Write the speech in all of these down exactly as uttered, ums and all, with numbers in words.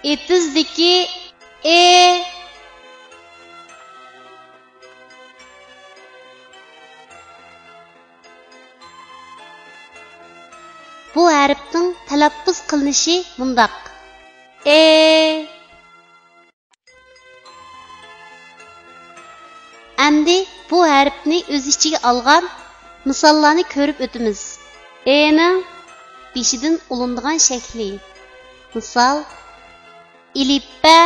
ئېتىزدىكى ئې. بۇ ھەرپنىڭ تەلەپپۇز قىلىنىشى مۇنداق: ئې. ئەمدى بۇ ھەرپنى ئۆز ئىچىگە ئالغان مىساللارنى كۆرۈپ ئۆتىمىز. ئېنىڭ بېشىدىن ئۇلىنىدىغان شەكلى. مىسال، ئېلىپبە.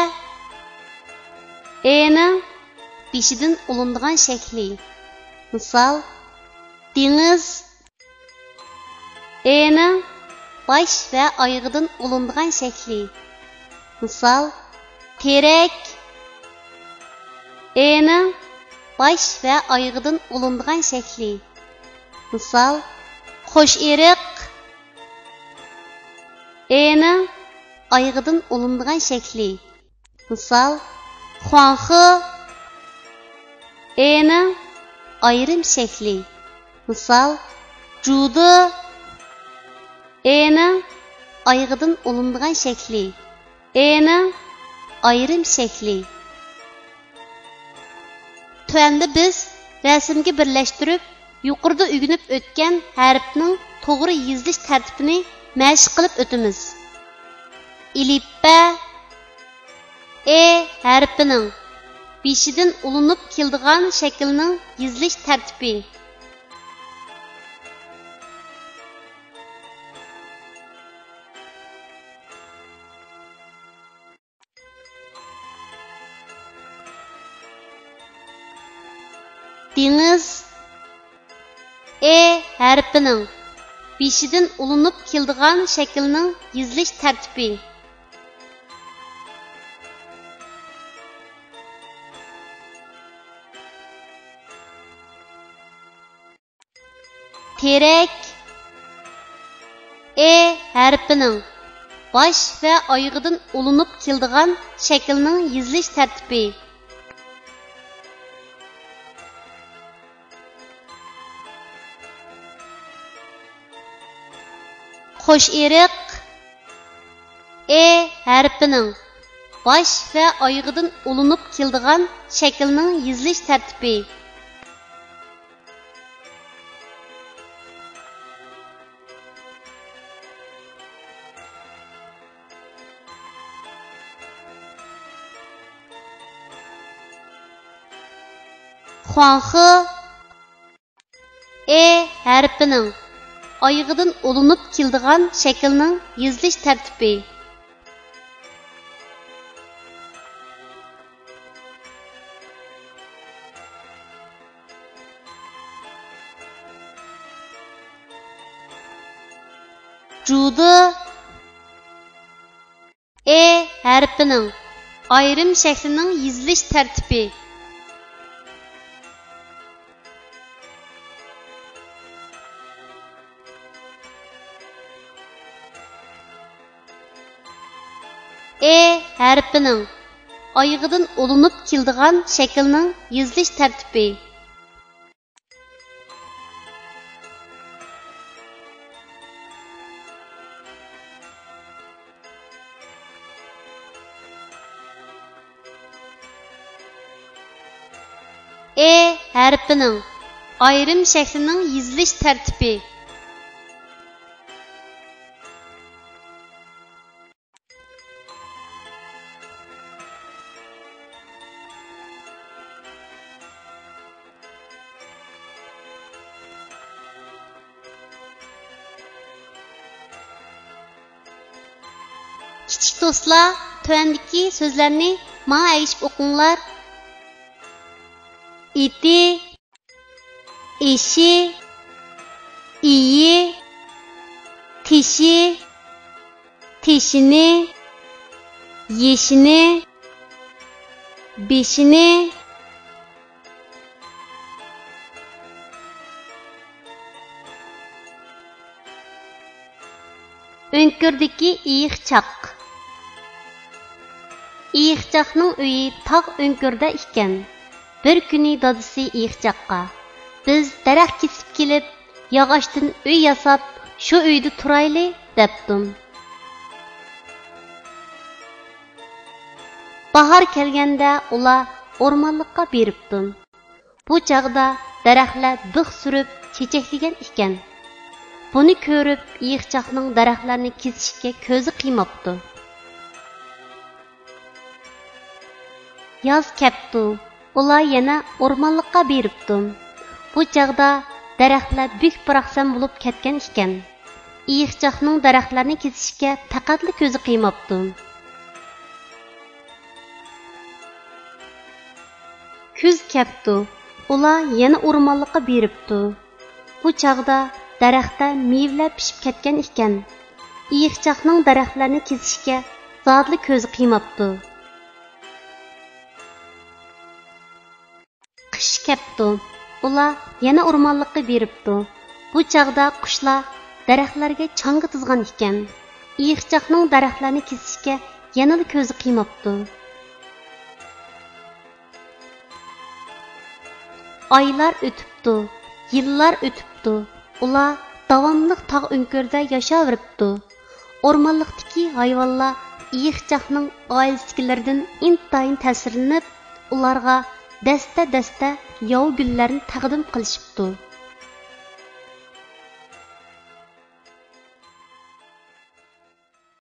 ئېنىڭ بېشىدىن ئۇلىنىدىغان شەكلى. مىسال، دېڭىز. ئېنىڭ باش ۋە ئايىغىدىن ئۇلىنىدىغان شەكلى. مىسال، تېرەك. ئېنىڭ باش ۋە ئايىغىدىن ئۇلىنىدىغان شەكلى. مىسال، قوش ئېرىق. ئېنىڭ ئايىغىدىن ئۇلىنىدىغان شەكلى. مىسال، خۇاڭخې. ئېنىڭ ئايرىم شەكلى. مىسال، جۇدې. ئېنىڭ ئايىغىدىن ئۇلىنىدىغان شەكلى. ئېنىڭ ئايرىم شەكلى. تۆۋەندە بىز رەسىمگە بىرلەشتۈرۈپ، يۇقىرىدا ئۆگىنىپ ئۆتكەن ھەرپنىڭ توغرا يېزىلىش تەرتىپىنى مەشىق قىلىپ ئۆتىمىز. ئېلىپبە. ئې ھەرپىنىڭ بېشىدىن ئۇلىنىپ كېلىدىغان شەكىلنىڭ يېزىلىش تەرتىپى. دېڭىز. ئې ھەرپىنىڭ بېشىدىن ئۇلىنىپ كېلىدىغان شەكىلنىڭ يېزىلىش تەرتىپى. تېرەك. ئې ھەرپىنىڭ باش ۋە ئايىغىدىن ئۇلىنىپ كېلىدىغان شەكىلنىڭ يېزىلىش تەرتىپى. قوش ئېرىق. ئې ھەرپىنىڭ باش ۋە ئايىغىدىن ئۇلىنىپ كېلىدىغان شەكىلنىڭ يېزىلىش تەرتىپى. خۇاڭخې. ئې ھەرپىنىڭ ئايىغىدىن ئۇلىنىپ كېلىدىغان شەكىلنىڭ يېزىلىش تەرتىپى. جۇدې. ئې ھەرپىنىڭ ئايرىم شەكلىنىڭ يېزىلىش تەرتىپى. ئې ھەرپىنىڭ ئايىغىدىن ئۇلىنىپ كېلىدىغان شەكىلنىڭ يېزىلىش تەرتىپى. ئې ھەرپىنىڭ ئايرىم شەكلىنىڭ يېزىلىش تەرتىپى. كىچىك دوستلار، تۆۋەندىكى سۆزلەرنى ماڭا ئەگىشىپ ئوقۇڭلار. ئېتى، ئېشى، ئېيى، تېشى، تېشىنى، يېشىنى، بېشىنى. ئۆڭكۈردىكى ئېيىقچاق. ئېيىقچاقنىڭ ئۆيى تاغ ئۆڭكۈرىدە ئىكەن. بىر كۈنى دادىسى ئېيىقچاققا، «بىز دەرەخ كېسىپ كېلىپ، ياغاچتىن ئۆي ياساپ، شۇ ئۆيدە تۇرايلى» دەپتۇ. باھار كەلگەندە ئۇلار ئورمانلىققا بېرىپتۇ. بۇ چاغدا دەرەخلەر بىخ سۈرۈپ چېچەكلىگەن ئىكەن. بۇنى كۆرۈپ ئېيىقچاقنىڭ دەرەخلەرنى كېسىشكە كۆزى قىيماپتۇ. ياز كەپتۇ. ئۇلار يەنە ئورمانلىققا بېرىپتۇ. بۇ چاغدا دەرەخلەر بۈك-باراقسان بولۇپ كەتكەن ئىكەن. ئېيىقچاقنىڭ دەرەخلەرنى كېسىشكە پەقەتلا كۆزى قىيماپتۇ. كۈز كەپتۇ. ئۇلار يەنە ئورمانلىققا بېرىپتۇ. بۇ چاغدا دەرەختە مېۋىلەر پىشىپ كەتكەن ئىكەن. ئېيىقچاقنىڭ دەرەخلەرنى كېسىشكە زادىلا كۆزى قىيماپتۇ. قىش كەپتۇ. ئۇلار يەنە ئورمانلىققا بېرىپتۇ. بۇ چاغدا قۇشلار دەرەخلەرگە چاڭگا تىزغان ئىكەن. ئېيىقچاقنىڭ دەرەخلەرنى كېسىشكە يەنىلا كۆزى قىيماپتۇ. ئايلار ئۆتۈپتۇ، يىللار ئۆتۈپتۇ. ئۇلار داۋاملىق تاغ ئۆڭكۈرىدە ياشاۋېرىپتۇ. ئورمانلىقتىكى ھايۋانلار ئېيىقچاقنىڭ ئائىلىسىدىكىلىرىدىن ئىنتايىن تەسىرلىنىپ، ئۇلارغا دەستە-دەستە ياۋا گۈللەرنى تەقدىم قىلىشىپتۇ.